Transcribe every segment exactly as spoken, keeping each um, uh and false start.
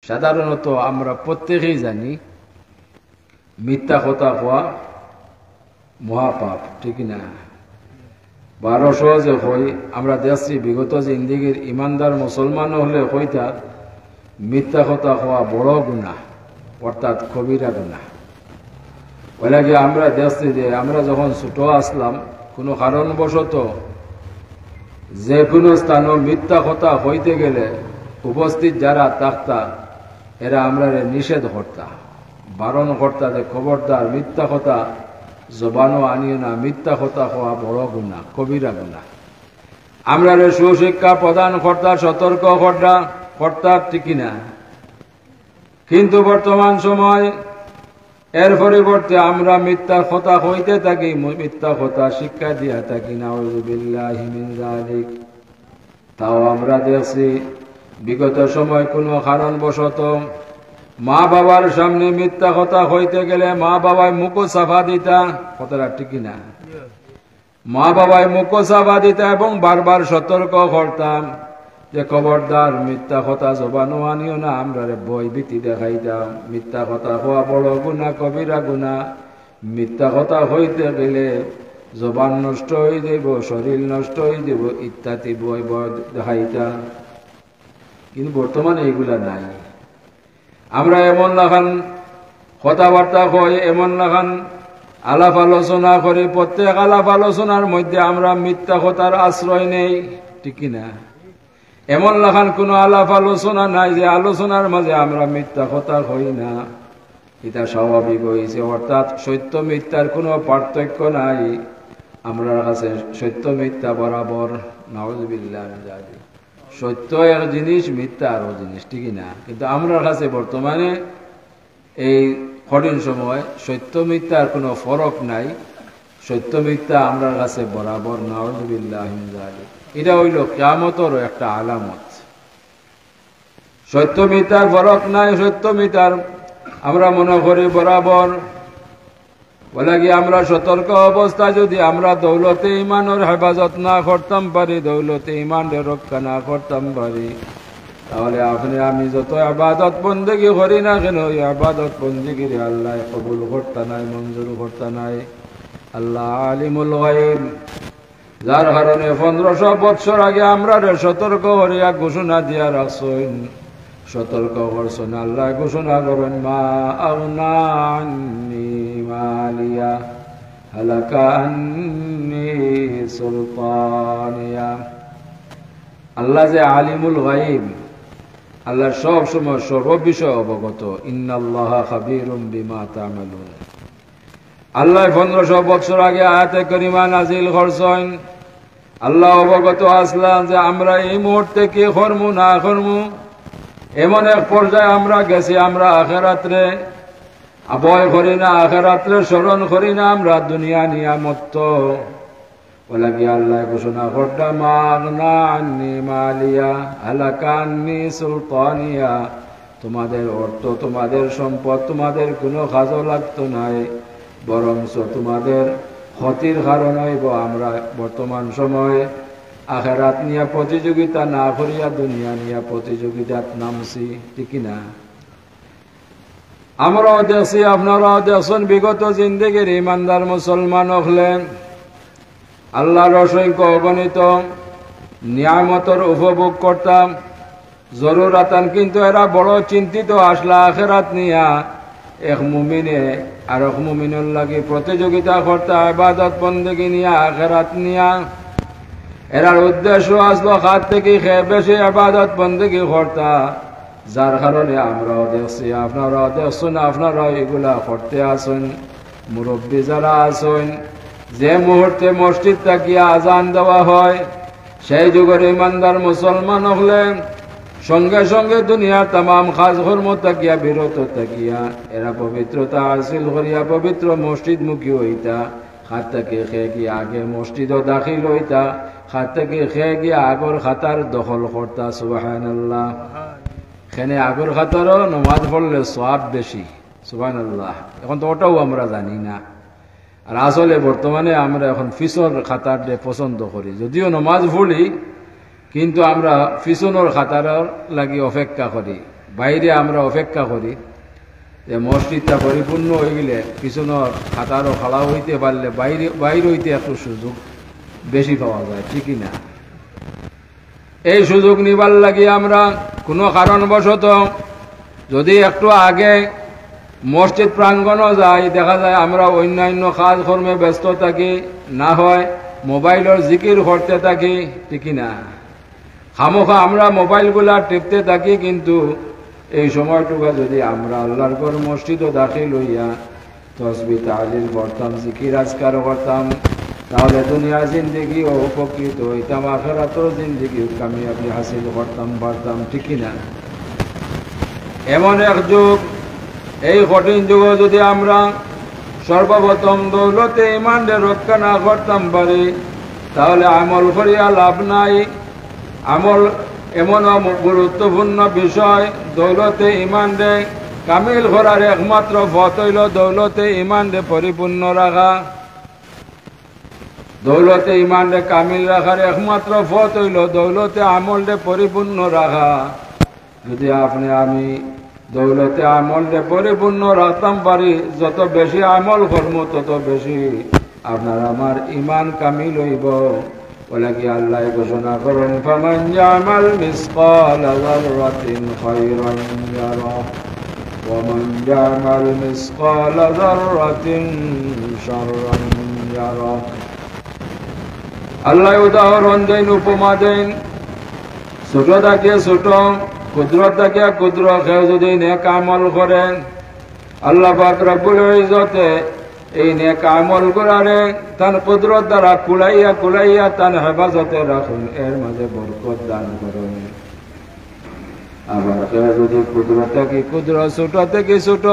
সাধারণত আমরা প্রত্যেকেই জানি মিথ্যা কথা কওয়া মহাপাপ, ঠিক না? বারো সহজে কই, আমরা দেখছি বিগত জিন্দেগির ইমানদার মুসলমান অকলে কইতা মিথ্যা কথা কওয়া বড় গুনাহ, অর্থাৎ কবিরা গুনাহ। অইলাগি আমরা দেখছি যে আমরা যখন ছোট আছলাম, কুনু কারণবশত যে কুনু স্থানো মিথ্যা কথা কইতে গেলে উপস্থিত যারা থাকতা, এরা আমরারে নিষেধ করতা, বারণ করতা যে খবরদার মিথ্যা কথা জবানো আনিও না, মিথ্যা কথা কওয়া বড় গুনাহ, কবিরা গুনাহ। আমরারে সুশিক্ষা প্রদান করতা, সতর্ক করতা, করতা, ঠিক কি না? কিন্তু বর্তমান সময় এর পরিবর্তে আমরা মিথ্যা কথা কইতে থাকি, মি-, মিথ্যা কথা শিক্ষা দিয়া থাকি, নাউজুবিল্লাহি মিন যালিক। তাও আমরা দেখছি বিগত সময় কুনু কারণবশত মা বাবার সামনে মিথ্যা কথা কইতে গেলে মা বাবায় মুখো চাপা দিতা, কথাটা ঠিক কি না? মা বাবায় মুখো চাপা দিতা এবং বারবার সতর্ক করতা যে খবরদার মিথ্যা কথা জবানো আনিও না, আমরারে ভয় ভীতি দেখাইতা। মিথ্যা কথা কওয়া বড় গুনাহ, কবিরা গুনাহ। মিথ্যা কথা কইতে গেলে জবান নষ্ট অই যাইবো, শরীর নষ্ট অই যাইবো ইত্যাদি ভয় ভয় দেখাইতা। কিন্তু বর্তমানে এইগুলা নাই। আমরা এমন লাখান কথাবার্তা কই, এমন লাখান আলাপ আলোচনা করি, প্রত্যেক আলাপ আলোচনার মধ্যে আমরা মিথ্যা কথার আশ্রয় নেই, ঠিক কি না? এমন লাখান কুনু আলাপ আলোচনা নাই যে আলোচনার মাঝে আমরা মিথ্যা কথা কই না। ইটা স্বাভাবিক অইছে, অর্থাৎ সত্য মিথ্যার কুনু পার্থক্য নাই। আমরার কাছে সত্য মিথ্যা বরাবর, নাউজুবিল্লাহ মিন যালিক। সত্য এক জিনিস, মিথ্যা আরো জিনিস, ঠিক কি না? কিন্তু আমরার কাছে বর্তমানে এই কঠিন সময় সত্য মিথ্যার কুনু ফরক নাই। সত্য মিথ্যা আমরার কাছে বরাবর, নাউজুবিল্লাহি মিন যালিক। ইটা অইলো কিয়ামতর একটা আলামত। সত্য মিথ্যার ফরক নাই, সত্য মিথ্যার আমরা মনে করি বরাবর। অইলাগি আমরা সতর্ক অবস্থায় যদি আমরা দৌলতে ইমানর হেফাজত না করতাম পারি, দৌলতে ইমানরে রক্ষা না করতাম পারি, তাহলে আপনে আমি যত ইবাদত বন্দেগি করি না কেনে, ওই ইবাদত বন্দেগিরে আল্লায় কবুল করতা নায়, মঞ্জুর করতা নায়। আল্লাহ আলিমুল গায়ব, যার কারণে পনেরোশো বৎসর আগে আমরারে সতর্ক করিয়া ঘোষণা দিয়া রাখছইন, সতর্ক করছইন, আল্লায় ঘোষণা করইন, "মা আগনা আন্নি মালিয়া, হালাকা আন্নি সুলতানিয়া।" আল্লাহ যে আলিমুল গায়ব, আল্লাহ সব সময় সর্ব বিষয়ে অবগত। ইন্নাল্লাহা খাবীরুম বিমা তা'মালুন। আল্লায় পনেরোশো বৎসর আগে আয়াতে করিমা নাজিল করছইন। আল্লাহ অবগত আছলা যে আমরা এই মুহূর্তে কি করমু না করমু। এমন এক পর্যায়ে আমরা গেছি, আমরা আখেরাতরে ভয় করি না, আখেরাতরে স্মরণ করি না, আমরা দুনিয়া নিয়া মত্ত। অইলাগি আল্লায় ঘোষণা করতা, "মা আগনা আন্নি মালিয়া, হালাকা আন্নি সুলতানিয়া।" তোমাদের অর্থ, তোমাদের সম্পদ, তোমাদের কুনু কাজো লাগতো নায়, বরঞ্চ তোমাদের ক্ষতির কারণ অইবো। আমরা বর্তমান সময়ে আখেরাত নিয়া প্রতিযোগিতা না করিয়া দুনিয়া নিয়া প্রতিযোগিতাত নামছি, ঠিক কি না? আমরাও দেখছি, আপনারাও দেখছইন, বিগত জিন্দেগির ইমানদার মুসলমান অকলে আল্লাহর অসংখ্য অগণিত নিয়ামতর উপভোগ করতা, জরুরাতান, কিন্তু এরা বড় চিন্তিত আছলা আখেরাত নিয়া। এক মুমিনে আরক মুমিনর লাগি প্রতিযোগিতা করতা, ইবাদত বন্দেগি নিয়া, আখেরাত নিয়া। এরার উদ্দেশ্য আছলো কার থাকি কে বেশি ইবাদত বন্দেগি করতা। যার কারণে আমরাও দেখছি, আপনারাও দেখছইন, আপনারাও ইগুলা করতে আছইন। মুরব্বি যারা আছইন, যে মুহূর্তে মসজিদ থাকিয়া আজান দেওয়া হয়, সেই যুগর ইমানদার মুসলমান অকলে সঙ্গে সঙ্গে দুনিয়ার তামাম কাজকর্ম থাকিয়া বিরত থাকিয়া এরা পবিত্রতা হাসিল করিয়া পবিত্র মসজিদমুখী অইতা। কার থাকি কে গিয়া আগে মসজিদো দাখিল অইতা, কার থাকি কে গিয়া আগর কাতার দখল করতা। সুবহানাল্লাহ। কেনে আগর কাতারো নমাজ পড়লে সওয়াব বেশি। সুবহানাল্লাহ। এখন তো ওটাও আমরা জানি না। আর আসলে বর্তমানে আমরা এখন পিছনর কাতাররে পছন্দ করি, যদিও নমাজ পড়ি, কিন্তু আমরা পিছনর কাতারর লাগি অপেক্ষা করি। বাইরে আমরা অপেক্ষা করি যে মসজিদটা পরিপূর্ণ অইগেলে পিছনর কাতারো খাড়া অইতে পারলে বাইরে, বাইর অইতে একটু সুযোগ বেশি পাওয়া যায়, ঠিক কি না? এই সুযোগ নিবার লাগি আমরা কুনু কারণবশত যদি একটু আগে মসজিদ প্রাঙ্গণো যাই, দেখা যায় আমরা অন্যান্য কাজকর্মে ব্যস্ত থাকি, না হয় মোবাইলর জিকির করতে থাকি, ঠিক কি না? খামোখা আমরা মোবাইলগুলা টিপতে থাকি, কিন্তু এই সময়টুকা যদি আমরা আল্লাহর ঘর মসজিদো দাখিল অইয়া তসবিহ তাহলিল করতাম, জিকির আজকার করতাম, তাহলে দুনিয়ার জিন্দেগিও উপকৃত অইতাম, আখেরাতর জিন্দেগিও কামিয়াবি হাসিল করতাম পারতাম, ঠিক কি না? এমন এক যুগ, এই কঠিন যুগো যদি আমরা সর্বপ্রথম দৌলতে ইমানরে রক্ষা না করতাম পারি, তাহলে আমল করিয়া লাভ নাই। আমল এমন গুরুত্বপূর্ণ বিষয়, দৌলতে ইমানরে কামিল করার একমাত্র পথ অইলো দৌলতে ইমানরে পরিপূর্ণ রাখা। দৌলতে ইমানরে কামিল রাখার একমাত্র পথ অইলো দৌলতে আমলরে পরিপূর্ণ রাখা। যদি আপনে আমি দৌলতে আমলরে পরিপূর্ণ রাখতাম পারি, যত বেশি আমল করমু, তত বেশি আপনার আমার ইমান কামিল অইবো। অলাগি আল্লায় ঘোষণা করইন, "ফামান ইয়ামাল মিসকালা যাররাতিন খায়রান ইয়ারা, ওয়া মান ইয়ামাল মিসকালা যাররাতিন শাররান ইয়ারা।" আল্লায় উদাহরণ দেইন, উপমা দেইন, ছোট থাকিয়া ছোট, ক্ষুদ্র থাকিয়া ক্ষুদ্র, কেউ যদি নেক আমল করে, আল্লাহ পাক রব্বুল ইজ্জতে এই নেক আমলগুলারে তান কুদরত দ্বারা কুলাইয়া কুলাইয়া তান হেফাজতে রাখইন, এর মাঝে বরকত দান করইন। আবার কেউ যদি ক্ষুদ্র থাকি ক্ষুদ্র, ছোট থাকি ছোট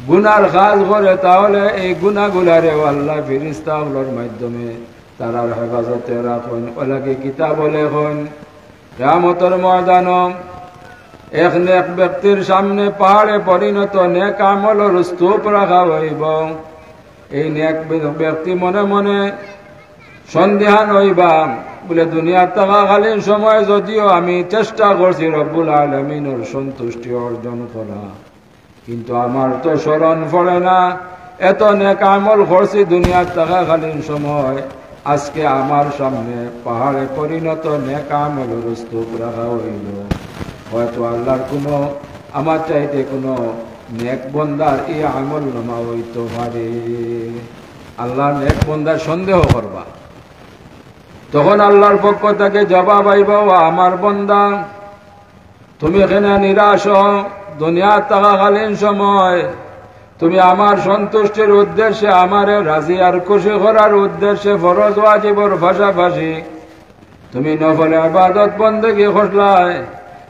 গুনার কাজ করে, তাহলে এই গুনাগুলারেও আল্লাহ ফিরিস্তা অকলর মাধ্যমে তারার হেফাজতে রাখইন। অলাগি কিতাবো লেখইন, কিয়ামতর ময়দানো এক নেক ব্যক্তির সামনে পাহাড়ে পরিণত নেক আমলর স্তূপ রাখা অইবো। এই নেক ব্য-, ব্যক্তি মনে মনে সন্দিহান অইবা, বুলে, দুনিয়াত থাকাকালীন সময় যদিও আমি চেষ্টা করছি রব্বুল আলামিনর সন্তুষ্টি অর্জন করা, কিন্তু আমার তো স্মরণ পড়ে না, এত নেক আমল করছি দুনিয়াত থাকাকালীন সময়, আজকে আমার সামনে পাহাড়ে পরিণত নেক আমলর স্তূপ রাখা অইলো। হয়তো আল্লাহর কুনু, আমার চাইতে কুনু নেক বন্দার ই আমলনামা অইতো পারে। আল্লাহর নেক বন্দায় সন্দেহ করবা, তখন আল্লাহর পক্ষ থাকি জবাব আইবো, "ও আমার বন্দা, তুমি কেনে নিরাশ অও? দুনিয়াত থাকাকালীন সময় তুমি আমার সন্তুষ্টির উদ্দেশ্যে, আমারে রাজি আর খুশি করার উদ্দেশ্যে ফরজ ওয়াজিবর পাশাপাশি তুমি নফল ইবাদত বন্দেগি করলায়,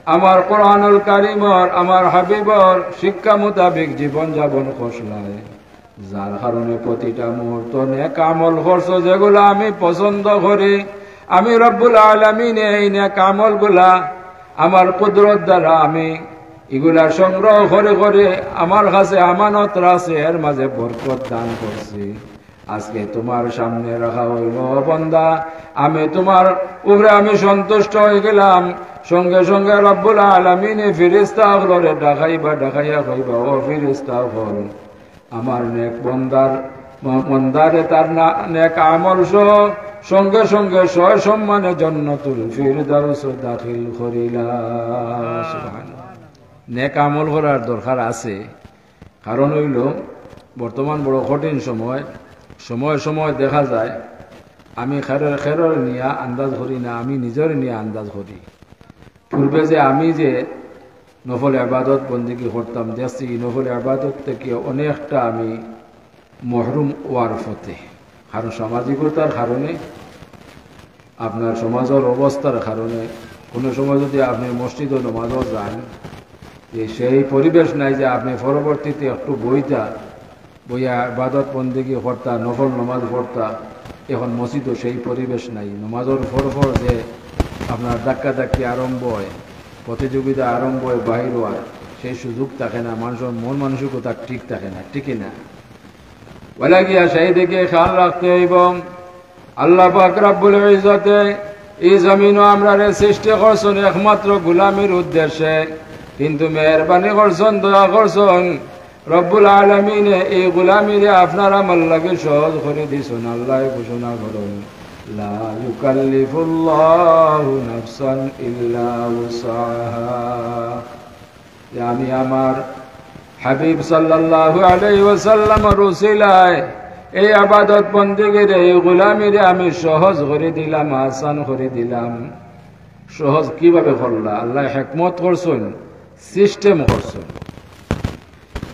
আমার কোরআনুল কারীমর, আমার হাবিবর শিক্ষা মোতাবিক জীবন যাপন করলায়।" যার কারণে প্রতিটা মুহূর্ত নেক আমল করছো, যেগুলা আমি পছন্দ করি। আমি রব্বুল আলামিনে এই নেক আমলগুলা আমার কুদরত দ্বারা আমি ইগুলা সংগ্রহ করি করি আমার কাছে আমানত রাখছি, এর মাঝে বরকত দান করছি। আজকে তুমার সামনে রাখা অইলো, ও বন্দা, আমি তুমার উপরে আমি সন্তুষ্ট অইগেলাম। সঙ্গে সঙ্গে রব্বুল আলামিনে ফিরিস্তা অকলরে ডাকাইবা, ডাকাইয়া কইবা, "ও ফিরিস্তা অকল, আমার নেক বন্দার, ম-, বন্দারে তার না-, নেক আমল সহ সঙ্গে সঙ্গে সসম্মানে জান্নাতুল ফিরদাউসো দাখিল করিলা।" সুবহানাল্লাহ। নেক আমল করার দরকার আছে, কারণ অইলো বর্তমান বড় কঠিন সময়। সময় সময় দেখা যায় আমি খেরর, খেরর নিয়া আন্দাজ করি না, আমি নিজর নিয়া আন্দাজ করি। পূর্বে যে আমি যে নফল ইবাদত বন্দেগি করতাম, দেখছি ই নফল ইবাদত থাকি অনেকটা আমি মহরুম অওয়ার পথে। কারণ সামাজিকতার কারণে, আপনার সমাজর অবস্থার কারণে, কুনু সময় যদি আপনে মসজিদো নমাজো যাইন, যে সেই পরিবেশ নাই যে আপনে পরবর্তীতে একটু বইতা, বইয়া ইবাদত বন্দেগি করতা, নফল নমাজ পড়তা, এখন মসজিদো সেই পরিবেশ নাই। নমাজর পর পর যে আপনার ধাক্কাধাক্কি আরম্ভ অয়, প্রতিযোগিতা আরম্ভ অয় বাইর অওয়ার, সেই সুযোগ থাকে না, মানষর মন মানসিকতা ঠিক থাকে না, ঠিক কি না? অলাগিয়া সেই দিকে খেয়াল রাখতে অইবো। আল্লাহ পাক রব্বুল ইজ্জতে ই জমিনো আমরারে সৃষ্টি করছইন একমাত্র গোলামির উদ্দেশ্যে। কিন্তু মেহেরবানি করছইন, দয়া করছইন, রব্বুল আলামিনে এই গোলামিরে আপনার আমার লাগি সহজ করি দিছইন। আল্লায় ঘোষণা করইন, লা ইউকাল্লিফুল্লাহু নাফসান ইল্লা উসআহা। যে আমি আমার হাবিব সাল্লাল্লাহু আলাইহি ওয়াসাল্লামর উসিলায় এই ইবাদত বন্দেগীরে, এই গোলামিরে আমি সহজ করি দিলাম, আসান করি দিলাম। সহজ কিভাবে করলা? আল্লায় হেকমত করছইন, সিস্টেম করছইন।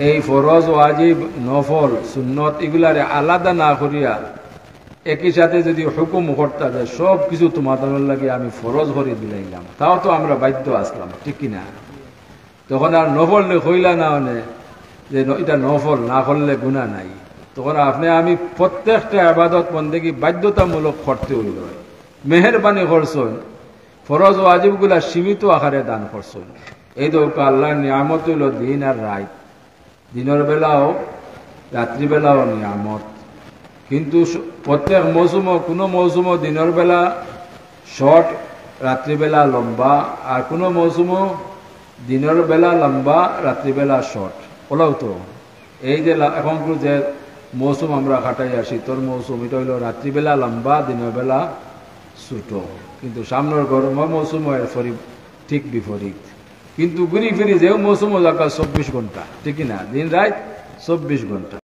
এই ফরজ, ওয়াজিব, নফল, সুন্নত ইগুলারে আলাদা না করিয়া একই সাথে যদি হুকুম করতা যে সব কিছু তোমাদের লাগি আমি ফরজ করি দিলাইলাম, তাও তো আমরা বাধ্য আসলাম, ঠিক কি না? তখন আর নফল নে কইলা না অনে যে ন-, ইটা নফল, না করলে গুনাহ নাই। তখন আপনে আমি প্রত্যেকটা ইবাদত বন্দেগী বাধ্যতামূলক করতে অইলো। মেহেরবানি করছইন, ফরজ ওয়াজিবগুলা সীমিত আকারে দান করছইন। এই দৌকা আল্লাহর নিয়ামত অইলো দিন আর রাইত, দিনর বেলাও রাত্রিবেলাও নিয়ামত। কিন্তু স-, প্রত্যেক মৌসুমও, কুনু মৌসুমও দিনর বেলা শর্ট, রাত্রিবেলা লম্বা, আর কুনু মৌসুমও দিনর বেলা লম্বা, রাত্রিবেলা শর্ট। অলাউ তো এই যে লা-, এখন যে মৌসুম আমরা কাটাইয়ার, শীতর মৌসুম, ইটা অইলো রাত্রিবেলা লম্বা, দিনর বেলা ছোট। কিন্তু সামনর গরমর মৌসুমও এর ফরি-, ঠিক বিপরীত। কিন্তু ঘুরি ফিরি যেউ মৌসুমও যাউক্কা চব্বিশ ঘন্টা, ঠিক কি না? দিন রাইত চব্বিশ ঘন্টা।